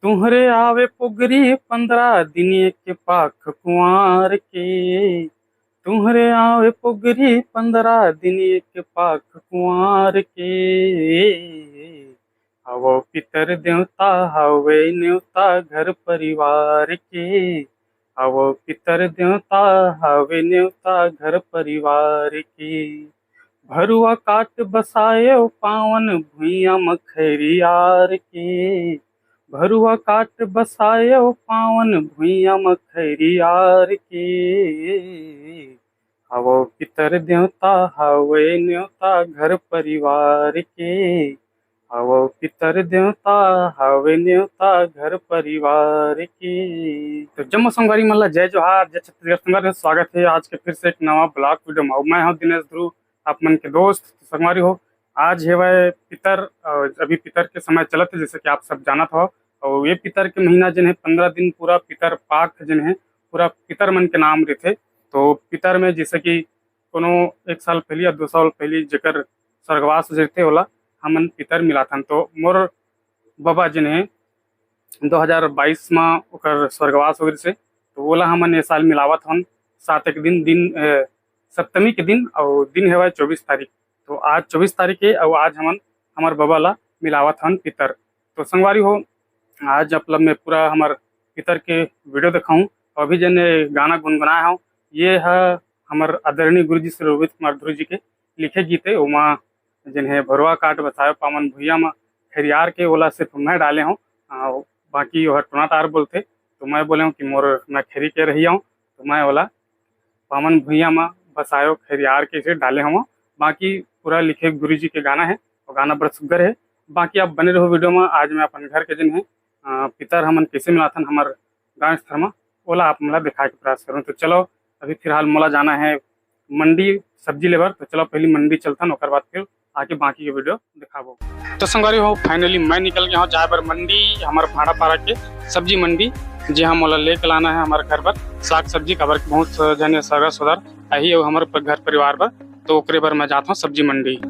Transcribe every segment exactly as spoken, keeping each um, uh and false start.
तुहरे आवे पुगरी पंद्रह दिन एक पाख कुंवार के, तुहरे आवे पुगरी पंद्रह दिन एक पाख कुंवार के। आवो पितर देवता हवे नेवता घर परिवार के, आवो पितर देवता हवे नेवता घर परिवार के। भरुआ काट बसायो पावन भुइयां म खैरियार के, भरुआ काट बसायो पावन भुइयां म खैरियार के। आवो पितर देवता हवे नेवता घर परिवार के, आवो पितर देवता हवे नेवता घर परिवार के। तो जम्मो संगवारी मन ला जय जोहार, जय छत्तीसगढ़। संगवारी हो, स्वागत है आज के फिर से एक नवा ब्लॉग वीडियो में। मैं हूं दिनेश ध्रुव, आप मन के दोस्त। तो संगवारी हो, आज हेवय पितर, अ, अभी पितर के समय चलत है, जैसे कि आप सब जानत हो। और ये पितर के महीना जिन है, पंद्रह दिन पूरा पितर पाख जिन है, पूरा पितर मन के नाम रहिथे। तो पितर में जैसे कि कोनो एक साल पहली या दो साल पहली जेकर स्वर्गवास हो जथे, ओला हमन पितर मिलाथन। तो मोर बबा जिन है, दो हज़ार बाईस म ओकर स्वर्गवास हो गिस हे, तो ओला हमन ए साल मिलावत हन। सात एक दिन, दिन, अ, सप्तमी के दिन, अउ दिन हेवय चौबीस तारीख। तो आज चौबीस तारीख के, अउ आज हमन हमर बबा ला मिलावत हन पितर। तो संगवारी हो, आज मतलब मैं पूरा हमर पितर के वीडियो दिखाऊं। अभी जन गाना गुनगुनाए हूँ, ये है हमर आदरणीय गुरुजी श्री रोहित कुमार ध्रुव जी के लिखे गीत है। ओमा जिन्हें भरुआ काट बसायो पावन भुइयां म खैरियार के, ओला सिर्फ मैं डाले हूँ। आ, बाकी ओहर टोना तार बोलथे, तो मैं बोले हूँ कि मोर मैं खैरी के रही हूँ, तो मैं ओला पावन भुइयां म बसायो खैरियार के से डाले हूँ। बाकी पूरा लिखे गुरु जी के गाना है, और गाना बड़ा सुग्घर है। बाकी आप बने रहो वीडियो में। आज मैं अपन घर के जिन है, आ, पितर हमन कैसे मिलाथन हमर गांव स्तर में, ओला आप मोला दिखाए के प्रयास करूँ। तो चलो, अभी फिलहाल मोला जाना है मंडी सब्जी लेबर। तो चलो पहली मंडी चलथन, ओकर बाद फिर आके बाकी के वीडियो दिखाबो। तो संगवारी हो, finally मैं निकल गया हूँ जाए बर मंडी, हमर भाड़ा पारा के सब्जी मंडी, जे हम ओला लेके लाना है हमर घर बर साग सब्जी, काबर के बहुत जने सगा सोदर आही अउ हमर प-, घर परिवार बर, तो ओकरे बर मैं जात हूँ सब्जी मंडी।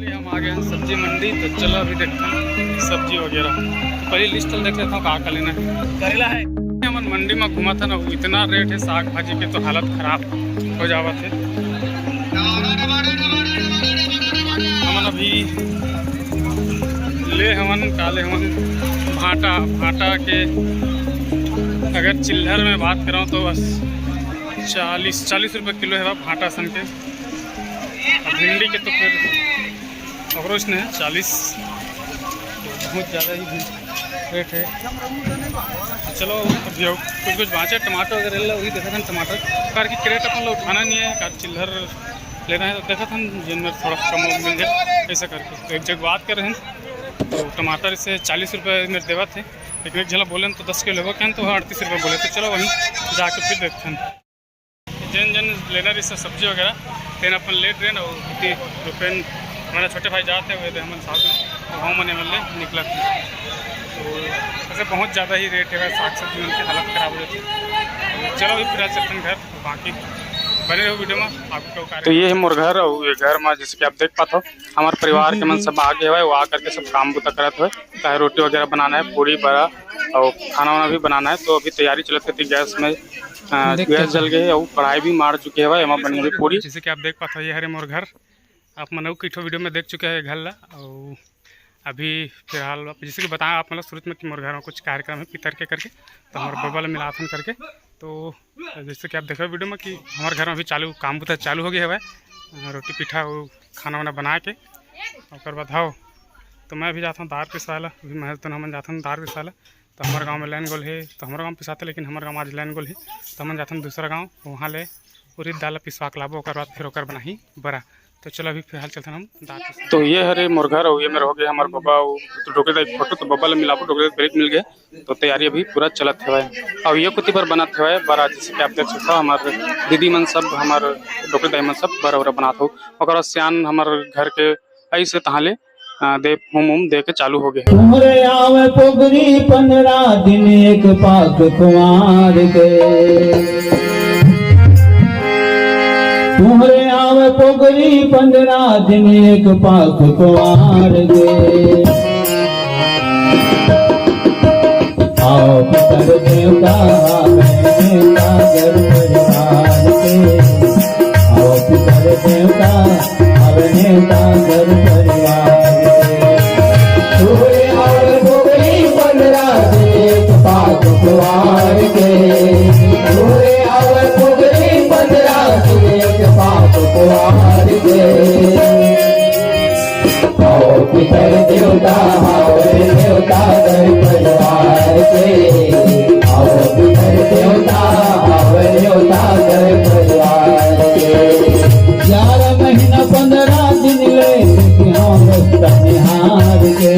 हम आ गए हैं सब्जी मंडी, तो चलो अभी देखते हैं सब्जी वगैरह। तो पहले लिस्ट देख लेता हूँ, का का लेना है। करेला है। हमन मंडी में घूमत हन, इतना रेट है साग भाजी के, तो हालत खराब हो जावत है। हमन अभी ले हवन, का ले हवन, भांटा। भांटा के अगर चिल्हर में बात करौं तो बस चालीस, चालीस रुपये किलो है भांटा सन के। अब भिंडी के तो फिर अप्रोच नहीं है, चालीस, बहुत ज़्यादा ही रेट है। चलो, अभी और कुछ कुछ बाँचे, टमाटर वगैरह ले, वही देखा था टमाटर। काबर कि कैरेट अपन लोग उठाना नहीं है, का चिल्हर लेना है, तो देखा था जिन में थोड़ा कम मिल जाए, ऐसा करके। तो एक जगह बात कर रहे हैं, तो टमाटर इसे चालीस रुपये मेरे देवा थे, लेकिन एक झला बोले तो दस किलो लेबो कहन, तो अड़तीस रुपये बोले। तो चलो, वहीं जाके फिर देखते हैं। जेन जेन लेना रहिस सब्जी वगैरह, तेन अपन लेत रहेन, अउ इति रुपेन, हमारा छोटे भाई जात हे, वे दे हमन साथ में, तो हम मन एमन ले निकलत हे। तो ऐसे बहुत ज़्यादा ही रेट है, साग सब्जी मन के हालत खराब हो जाती है। तो चलो, अभी फिर चलते हैं घर, बाकी बने रहो वीडियो में, आपको तो ये है मोर घर, अउ ये घर में जैसे कि आप देख पात हो, हमारे परिवार के मन सब आ गए हुए, वो आ करके सब काम बुता करत हुए, चाहे रोटी वगैरह बनाना है, पूड़ी बड़ा, और खाना वाना भी बनाना है। तो अभी तैयारी चलत है, गैस में, अ, देख गैस के जल गए और कढ़ाई भी मार चुके हैं भाई, एमा बनी हुई पूड़ी। जैसे कि आप देख पात हो, ये हरे मोर घर, आप मन अउ कई ठो वीडियो में देख चुके हैं घर ला। और अभी फिलहाल जैसे कि बताया आप, मतलब, शुरू में कि मोर घर में कुछ कार्यक्रम है पितर के करके, तो हमर बबा ल मिलाथन करके। तो जैसे कि आप देखो वीडियो में कि हमर घर में अभी चालू काम बुता चालू हो गया हवय, अ, रोटी पीठा अउ खाना वाना बना के। ओकर बाद हव, तो मैं अभी जाथन दार पिसवाय ला, अभी महेश दोनों हमन जाथन दार पिसवाय ला। तो हमर गांव में लाइन गोल हे, तो हमर गांव पिसाथे, लेकिन हमर गांव आज लाइन गोल हे, तो हमन जाथन दूसरा गांव, वहां ले उरिद दाल ला पिसवा के लाबो, ओकर बाद फिर ओकर बनाही बरा। तो चलो अभी फिलहाल चलथन हम दार पिसवाय। तो ये हरे मोर घर, अउ ये मेर हो गए हमर बबा अउ डोकरी दाई के फोटो। तो बबा ला मिलाबो, डोकरी दाई ब्रेक मिल गए, तो तैयारी अभी पूरा चलत हवय। अउ ये कोती बर बनत हवय बरा, जैसे कि आप देख सकते हो, हमर दीदी मन सब, हमर डोकरी दाई मन सब बरा उरा बनात हो। ओकर बाद सियान हमर घर के ऐसे तहां ले, अ, दे, होम होम दे के चालू हो गए। तुहरे आवे पोगरी पंद्रह दिन एक पाक कुंवार के। तुहरे आवे पोगरी पंद्रह दिन एक पाक कुंवार के। आओ पितर देवता आवे नेवता घर परिवार के। आओ पितर देवता आवे नेवता घर परिवार के। तुहरे आवे पोगरी पंद्रह दिन एक पाक कुंवार के। तुहरे आवे पोगरी पंद्रह दिन एक पाक कुंवार के। आओ पितर देवता, आवे नेवता घर परिवार के। आओ पितर देवता, आवे नेवता घर परिवार के। ग्यारह महीना पंद्रह दिन ले देखियो रस्ता निहार के।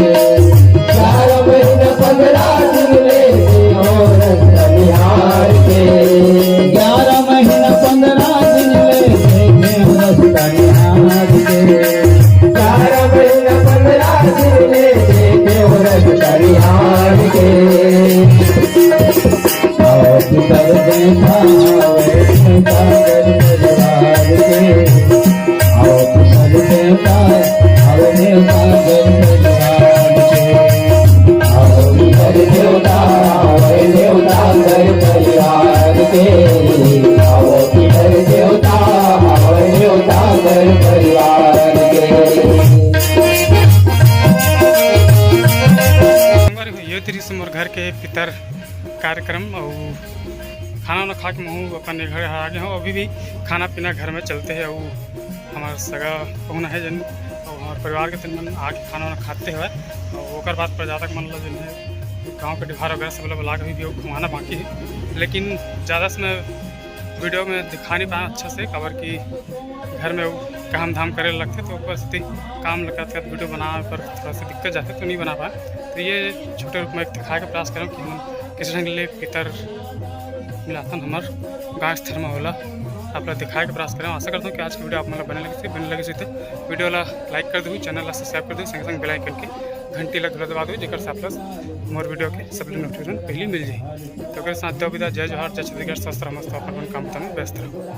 ग्यारह महीना पंद्रह दिन ले देखियो रस्ता निहार के। ग्यारह महीना पंद्रह दिन ले देखियो रस्ता निहार के। ग्यारह महीना पंद्रह दिन ले देखियो रस्ता निहार के। आओ पितर देवता, आवे नेवता घर परिवार के। आओ पितर देवता, आवे नेवता घर परिवार के। आओ पितर देवता, आवे नेवता घर परिवार के। आओ पितर देवता, आवे नेवता घर परिवार के। ये दृश्य मोर घर के पितर कार्यक्रम अउ खाना वाना खा के महू अपन घर आ गे हूँ। अभी भी खाना पीना घर में चलते है। अउ हमार सगा पहुना है जन, अउ हमार परिवार के तन मन आके खाना वाना खाते हुए, अउ ओकर बाद प्रजातक मन ला जन है गाँव के डिभार वगैरह सब ला बुला के अभी भी घुमाना बाकी है। लेकिन ज़्यादा से मैं वीडियो में दिखा नहीं पाया अच्छा से, काबर कि घर में वो काम धाम करे लगते, तो ओकर सेती काम लगत वीडियो बनावे पर थोड़ा सा दिक्कत जाते, तो नहीं बना पाए। तो ये छोटे रूप में एक दिखाए के प्रयास करम कि हम किस ढंग ले पितर मिलाथन हमर गांव स्तर में होला, आप लोग दिखाए के प्रयास करम। आशा करता हूँ कि आज की वीडियो आप मन ला बने लगे, बने लगे तो वीडियो ला लाइक कर दू, चैनल ला सब्सक्राइब कर दू, संगे संग बेल आइकन के घंटी ला घलो दबा दू, जेकर से आप लोग मोर वीडियो के सब नोटिफिकेशन पहले मिल जाए। तो ओकर साथ दो विदा, जय जोहार, जय छत्तीसगढ़, स्वस्थ रहो, मस्त रहो, अपन अपन काम धंधा में व्यस्त रहो।